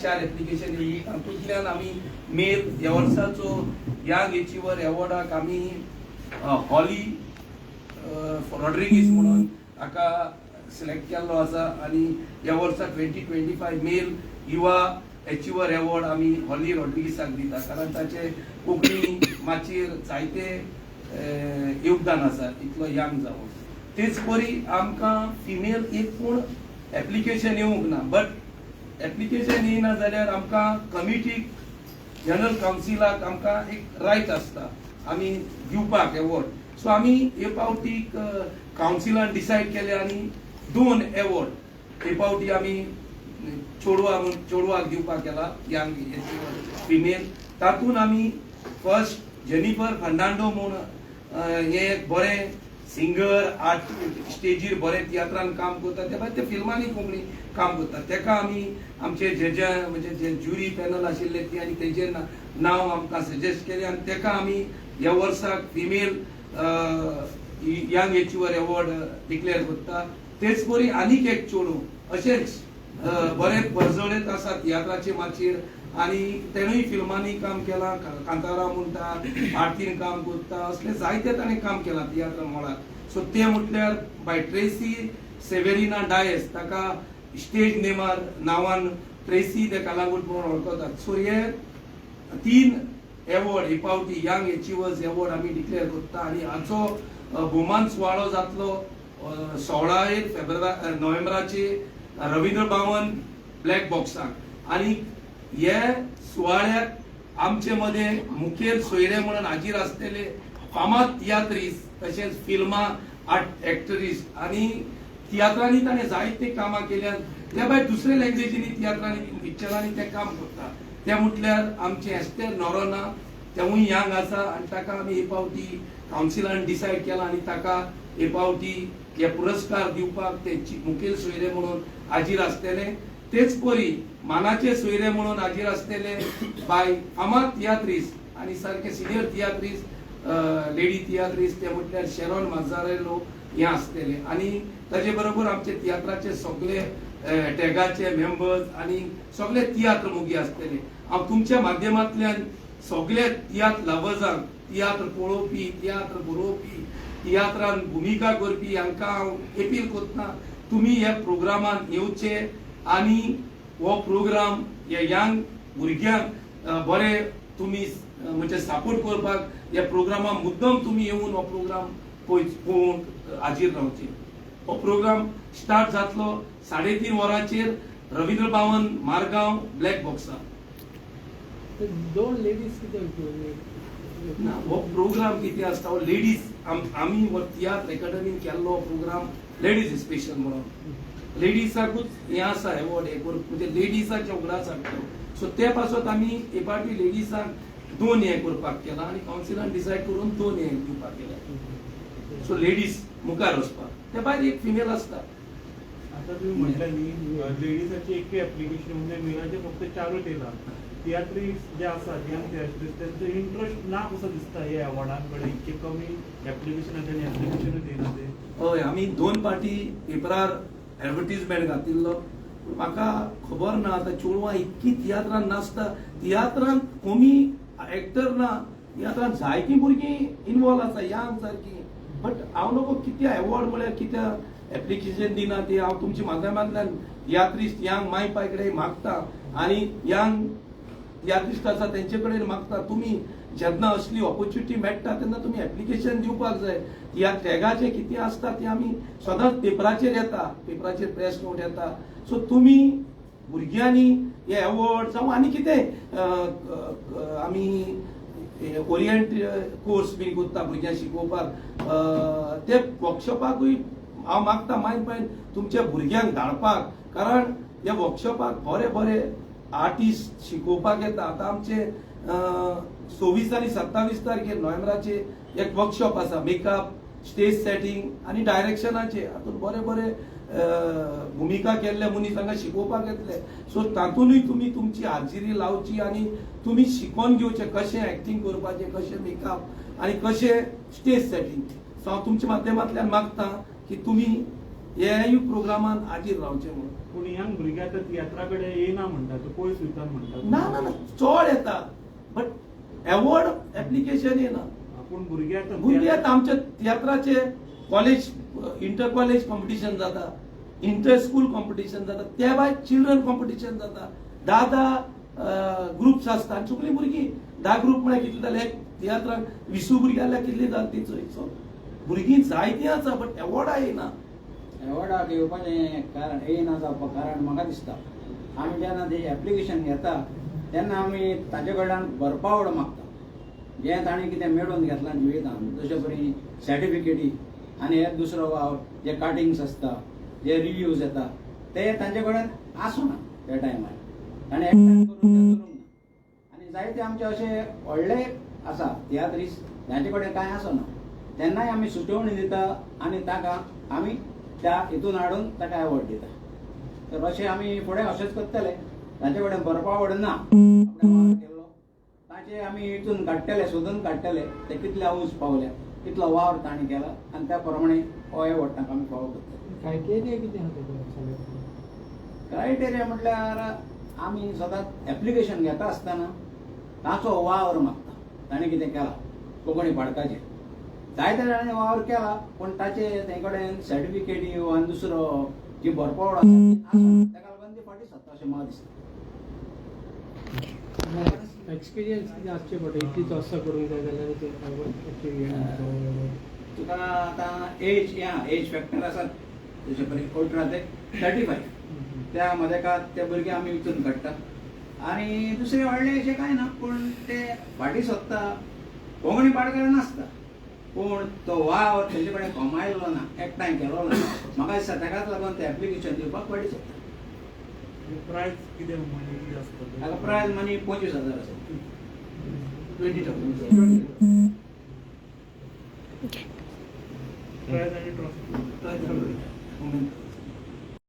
चार एप्लिकेशन येयली. तातूंतल्यान आमी मेल ह्या वर्साचो यंग एचिवर एवॉर्डाक आमी हॉली रॉड्रिगीस म्हणून हाका सिलेक्ट केल्लो आसा आनी ह्या वर्सा 2025 मेल युवा एचिवर एवॉर्ड आमी हॉली रॉड्रिगीसाक दिता, कारण ताचे कोंकणी माचयेर जायते योगदान आसा इतलो यंग जावन. तेच परी आमकां फिमेल एक पूण एप्लिकेशन येवंक ना. बट एप्लिकेशन येयना जाल्यार आमकां कमिटीक, जनरल कावन्सिलाक आमकां एक रायट आसता आमी दिवपाक एवॉर्ड. सो आमी हे फावटीक कावन्सिलान डिसायड केले आनी दोन एवॉर्ड हे फावटी आमी चेडवा म्हूण चेडवाक दिवपाक केला यंग फिमेल. तातूंत आमी फर्स्ट जेनिफर फर्नांडो म्हूण हे एक बरें सिंगर, आर्ट, स्टेजीर बरें तियात्रान काम करता. ते भायर ते फिल्मांनी कोंकणी काम करता. तेका आमी आमचे जे म्हणजे जे ज्युरी पॅनल आशिल्ले ती आनी तेजे नांव आमकां सजेस्ट केलें आनी तेका आमी ह्या वर्साक female young achiever award declare करता. तेच परी आनीक एक चेडूं अशेंच बरें परजळीत आसा तियात्राचे माचयेर आनी तेणूय फिल्मांनी काम केलां. कांतारा म्हणटा, आरतीन काम करता, असले जायते ताणें काम केलां तियात्र मळार. सो ते म्हटल्यार बाय ट्रेसी सेवेरिना डायस. ताका स्टेज नेमार नांवान ट्रेसी ते कलांगूट म्हणून वळखतात. सो हे तीन एवॉर्ड हे फावटी यंग एचिवर्स एवॉर्ड आमी डिक्लेअर करता आनी हाचो भोवमान सुवाळो जातलो 16 फेब्रुवारी नोव्हेंबराचे रवींद्र भवन ब्लॅक बॉक्साक. आनी हे सुवाळ्याक आमचे मदें मुखेल सोयरे म्हणून हाजीर आसतले फामाद तियात्रिस्ट, तशेंच फिल्मां आर्ट एक्टरिस्ट आनी तियात्रांनी ताणें जायते कामां केल्यात. त्या भायर दुसरे लँग्वेजींनी तियात्रांनी, पिक्चरांनी ते काम करता. ते म्हटल्यार आमचे एस्तेर नोरोना. तेवूय यंग आसा आनी ताका आमी हे फावटी कावन्सिलान डिसायड केला आनी ताका हे फावटी हे पुरस्कार दिवपाक ते मुखेल सोयरे म्हणून हाजीर आसतले. तेच परी मानाचे सोयरे म्हणून हाजीर आसतले बाय फामाद तियात्रिस्ट आनी सारके सिनियर तियात्रिस्ट, लेडी तियात्रिस्ट, ते म्हटल्यार शेरॉन माजारेलो हे आसतले. आनी ताजे बरोबर आमचे तियात्राचे सगळे टॅगाचे मेंबर्स आनी सगळे तियात्र मोगी आसतले. हांव तुमच्या माध्यमांतल्यान सगळे तियात्र लवर्सांक, तियात्र पळोवपी, तियात्र बरोवपी, तियात्रान भुमिका करपी हांकां हांव एपील करता, तुमी ह्या प्रोग्रामान येवचे आनी हो प्रोग्राम ह्या यंग भुरग्यांक बरे तुमी म्हणजे सपोर्ट करपाक ह्या प्रोग्रामाक मुद्दम तुमी येवन हो प्रोग्राम पळोवंक हाजीर रावचे. हो प्रोग्राम स्टार्ट जातलो 3:30 वरांचेर रवींद्र भवन, मारगांव, ब्लॅक बॉक्सार. दोन लेडीज कित्याक? ना, हो प्रोग्राम कितें आसता, हो लेडीज आमी हो तियात्र एकाडमीन केल्लो प्रोग्राम लेडीज स्पेशल म्हणून लेडीजाकूच हें आसा एवॉर्ड हे करून म्हणजे लेडीजाचे उगडास हाडटा. सो ते पासत आमी हे फावटी लेडीजांक दोन हे करपाक केला आनी कावन्सिलान डिसायड करून दोन हे दिवपाक केल्या. सो लेडीज मुखार वचपाक, ते भायर एक फिमेल आसता. आता तुम्ही म्हटलं न्ही, लेडीजाची एक एप्लिकेशन म्हणजे मेलाचे फक्त चारूच येयला. तियात्रिस्ट जे आसात, यंग तियात्रिस्ट, तेंचो इंट्रस्ट ना कसो दिसता हे अवॉर्डां कडेन. इतके कमी एप्लिकेशन आसा आनी एप्लिकेशनूच येयना ते. हय, आमी दोन पाटी पेपरार एडवर्टीजमेंट घातिल्लो, पूण म्हाका खबर ना आतां चेडवां इतकी तियात्रान नासता. तियात्रान कमी एक्टर ना, तियात्रान जायतीं भुरगीं इनवॉल्व आसा यंग सारकी. बट हांव नको कित्याक एवॉर्ड म्हळ्यार कित्याक एप्लिकेशन दिना ती. हांव तुमच्या माध्यमांतल्यान तियात्रिस्ट यंग माय पाय कडेन मागता आनी यंग तियात्रिस्ट आसा तेंचे कडेन मागता, तुमी जेन्ना असली ऑपॉर्च्युनिटी मेळटा तेन्ना तुमी एप्लिकेशन दिवपाक जाय. ह्या टॅगाचे कितें आसता ते आमी सदांच पेपराचेर येता, पेपराचेर प्रेस नोट येता. सो तुमी भुरग्यांनी हे एवॉर्ड जावं आनी कितें आमी ओरियंट कोर्स बीन करता भुरग्यांक शिकोवपाक, ते वर्कशॉपाकूय हांव मागता मायन पायन तुमच्या भुरग्यांक धाडपाक, कारण ह्या वर्कशॉपाक बरे बरे आर्टिस्ट शिकोवपाक येता. आतां आमचे 26 आनी 27 तारखेर नोव्हेंबराचे एक वर्कशॉप आसा मेकअप, स्टेज सेटींग आनी डायरेक्शनाचे. हातूंत बरे बरे भुमिका केल्ले मनीस हांगा शिकोवपाक येतले. सो तातूंतय तुमी तुमची हाजिरी लावची आनी तुमी शिकोवन घेवचें कशें एक्टींग करपाचें, कशें मेकअप आनी कशें स्टेज सेटींग. सो हांव तुमच्या माध्यमांतल्यान मागता की तुमी ह्या हेय प्रोग्रामान हाजीर रावचें म्हणून. पूण यंग भुरगे आतां तियात्रा कडेन येना म्हणटा, तूं पयस वयता म्हणटा. ना ना ना, चड येता बट एवॉर्ड एप्लिकेशन येना. पूण भुरगे आतां भुरगे आतां आमच्या तियात्राचे कॉलेज, इंटर कॉलेज कॉम्पिटिशन जाता, इंटर स्कूल कॉम्पिटिशन जाता, त्या भायर चिल्ड्रन कॉम्पिटिशन जाता. 10 10 ग्रुप्स आसता आनी सगळीं भुरगीं 10 ग्रुप म्हळ्यार कितले जाले? एक तियात्राक 20 भुरगीं जाल्यार कितली जाली ती चोय. सो भुरगीं जायतीं आसा बट एवॉर्डां येना. एवॉर्डाक येवपाचें कारण, येयना जावपाक कारण म्हाका दिसता, आमी जेन्ना ते एप्लिकेशन घेता तेन्ना आमी ताजे कडल्यान बरपावळ मागता, जें ताणें कितें मेळोवन घेतलां जिवितान, जशे परी सर्टिफिकेटी आनी हे दुसरो वावर, जे कार्टिंग्स आसता, जे रिव्यूज येता, ते तांचे कडेन आसना त्या टायमार. ताणें एकठांय करून ते करूंक ना. आनी जायते आमचे अशे व्हडले आसा तियात्रीस जांचे कडेन कांय आसना, तेन्नाय आमी सुचोवणी दिता आनी ताका आमी त्या हितून हाडून ताका एवॉर्ड दिता. तर अशें आमी फुडें अशेंच करतले. तांचे कडेन बरपावळ ना आपणे वावर केल्लो, ताचे आमी हितून काडटले, सोदून काडटले ते कितल्या उंच पावल्या, कितलो वावर ताणें केला आनी त्या प्रमाणे हो एवॉर्ड तांकां आमी फावो करतले. क्रायटेरिया कितें आहा तेजें सिलेक्ट? क्रायटेरिया म्हटल्यार आमी सदांच एप्लिकेशन घेता आसतना ताचो वावर मागता, ताणें कितें केला कोंकणी पाडकाचेर. जायते जाणांनी वावर केला पूण ताचे ते कडेन सर्टिफिकेटी आनी दुसरो जी बरपावळ आसा ती आसना, ताका लागून ती फाटीं सरता अशें म्हाका दिसता. एक्सपिरियन्स कितें आसचें पडटा, इतलीच वर्सां करूंक जाय जाल्यार ते award? तुका आतां एज, या एज फॅक्टर आसा, जशें परी 18 ते 35 त्या मदेका ते भुरगे आमी विचून काडटा. आनी दुसरें व्हडलें अशें कांय ना, पूण ते फाटीं सोदता कोंकणी पाडकार नासता, पूण तो वावर तेंचे कडेन कमायलो ना, एकठांय केलो ना, म्हाका दिसता ताकाच लागून ते एप्लिकेशन दिवपाक फाटीं सोदता. प्रायज कितें मनी कितें आसता? ताका प्रायज मनी 25,000 आसा. 20,000. प्रायज आनी ट्रॉफी.